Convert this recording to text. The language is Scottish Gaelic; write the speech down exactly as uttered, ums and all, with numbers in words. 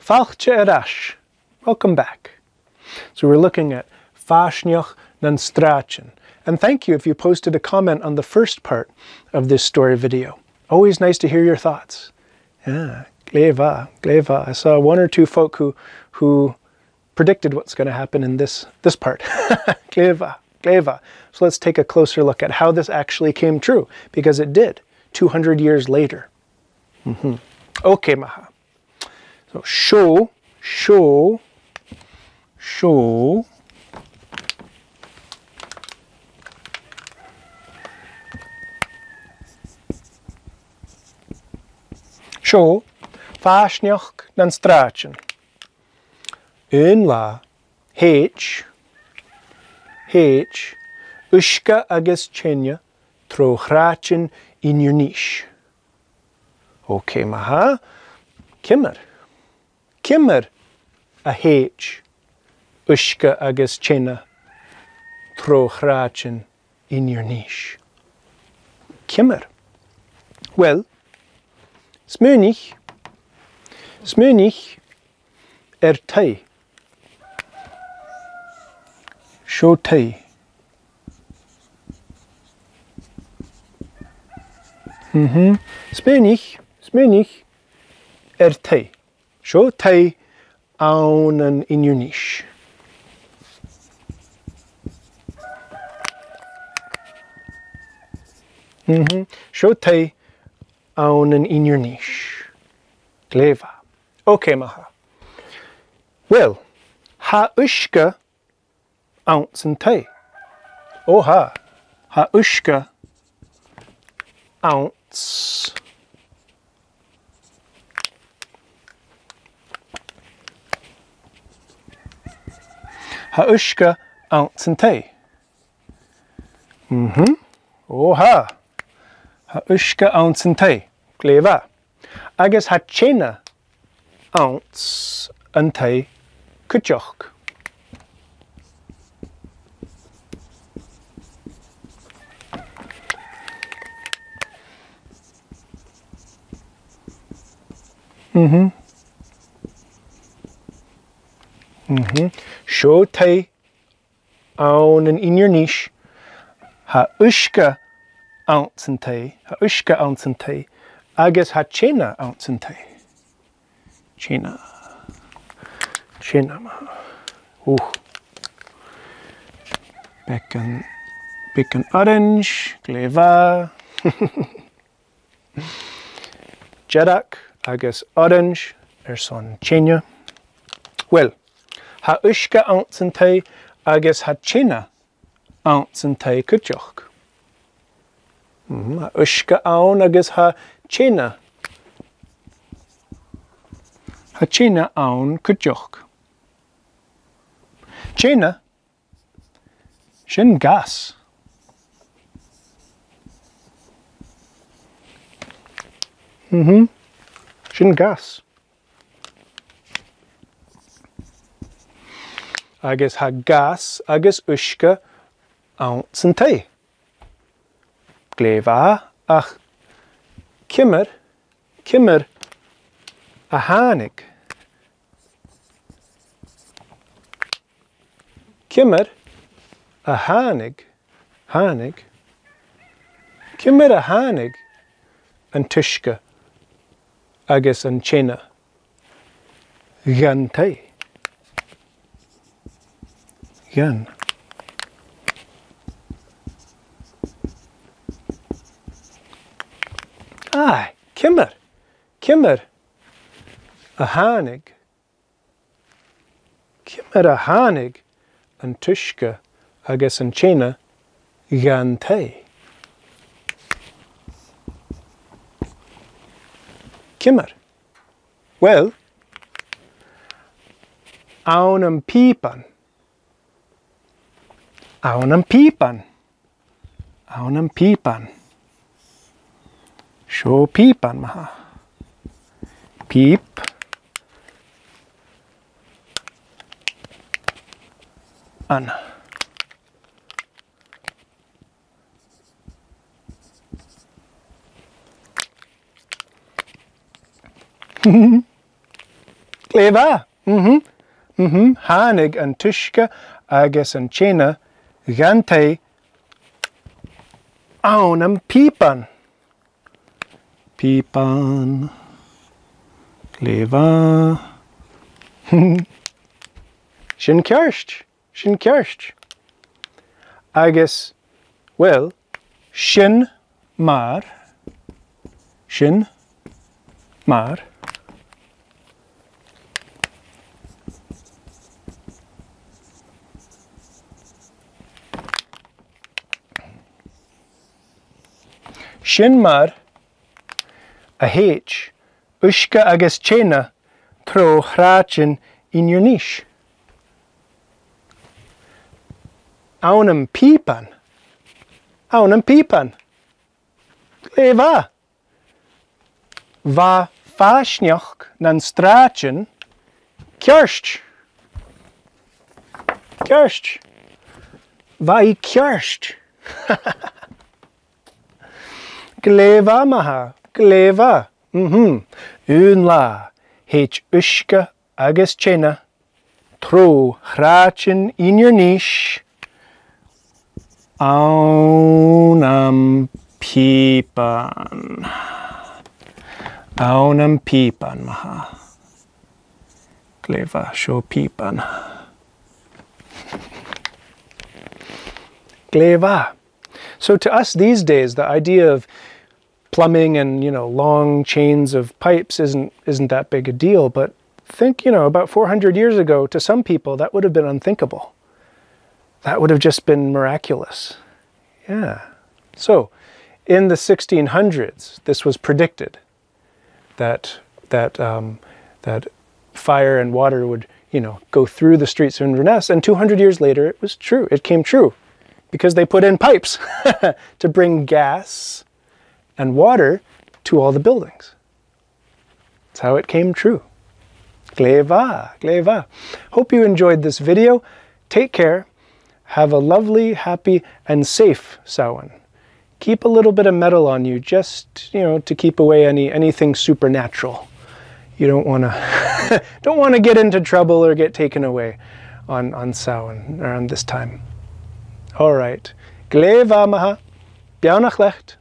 Fàilte air ais. Welcome back. So we're looking at Fàisneachd nan Sràidean. And thank you if you posted a comment on the first part of this story video. Always nice to hear your thoughts. Yeah, glè mhath, glè mhath. I saw one or two folk who, who predicted what's gonna happen in this, this part. Glè mhath, glè mhath. So let's take a closer look at how this actually came true, because it did, two hundred years later. Mhm. Okay, math. So, seo, seo, seo, seo, Fàisneachd nan Sràidean. Aon latha, thèid, thèid, uisge agus teine tro shràidean Inbhir Nis. Okay, math. Ciamar? Ciamar a thèid uisge agus teine tro shràidean Inbhir Nis? Ciamar? Well, smaoinich, smaoinich air taigh. Seo taigh. Mhm. Smaoinich, smaoinich air taigh. Seo taigh ann an Inbhir Nis. Mhm. Seo taigh ann an Inbhir Nis. Glè mhath. Okay, math. Well, tha uisge anns an taigh. O tha. Tha uisge anns. Tha uisge anns an taigh. Mhm. O tha. Tha uisge anns an taigh. Glè mhath. Agus tha teine anns an taigh cuideachd. Mhm. Mhm. Seo taigh ann an Inbhir Nis, tha uisge anns an taigh, tha uisge anns an taigh, agus tha teine anns an taigh. Teine. Teine, ma. Ù. Beagan, beagan orains, glè mhath. Dearg agus orains airson teine. Well, tha uisge anns an taigh agus tha teine anns an taigh cuideachd. Mhm, tha uisge ann agus tha teine. Tha teine ann cuideachd. Teine, sin gas. Mhm. Sin gas. Agus tha gas agus uisge anns an taigh. Glè mhath, ach ciamar, ciamar a thàinig? Ciamar a thàinig, thàinig, ciamar a thàinig an t-uisge agus an teine dhan taigh? Dhan. Aye, ciamar, ciamar a thàinig, ciamar a thàinig an t-uisge agus an teine dhan taigh? Ciamar? Well, ann am pìoban. Ann am pìoban. Ann am pìoban. Seo pìoban, ma-thà. Pìob. Ann. Glè Glè mhath. Mhm. Mhm. Thàinig an t-uisge agus an teine dhan taigh ann am pìoban. Pìoban. Glè mhath. Sin ceart. Sin ceart. Agus, well, sin mar, sin mar, sin mar a thèid uisge agus teine tro shràidean Inbhir Nis. Ann am pìoban. Ann am pìoban. Glè mhath. Bha fàisneachd nan sràidean ceart. Ceart. Bha i ceart. Glè mhath, ma-thà. Glè mhath. Mhm. Aon latha, thèid uisge agus teine tro shràidean Inbhir Nis ann am pìoban. Ann am pìoban, ma-thà. Glè mhath, seo pìoban. Glè mhath. So to us these days, the idea of plumbing and, you know, long chains of pipes isn't, isn't that big a deal, but think, you know, about four hundred years ago, to some people, that would have been unthinkable. That would have just been miraculous. Yeah. So, in the sixteen hundreds, this was predicted, that, that, um, that fire and water would, you know, go through the streets of Inverness, and two hundred years later, it was true. It came true, because they put in pipes to bring gas and water to all the buildings. That's how it came true. Glè mhath, glè mhath. Hope you enjoyed this video. Take care. Have a lovely, happy, and safe Samhain. Keep a little bit of metal on you, just, you know, to keep away any, anything supernatural. You don't wanna, don't wanna get into trouble or get taken away on, on Samhain around this time. All right. Glè mhath, ma-thà. Beannachd leat.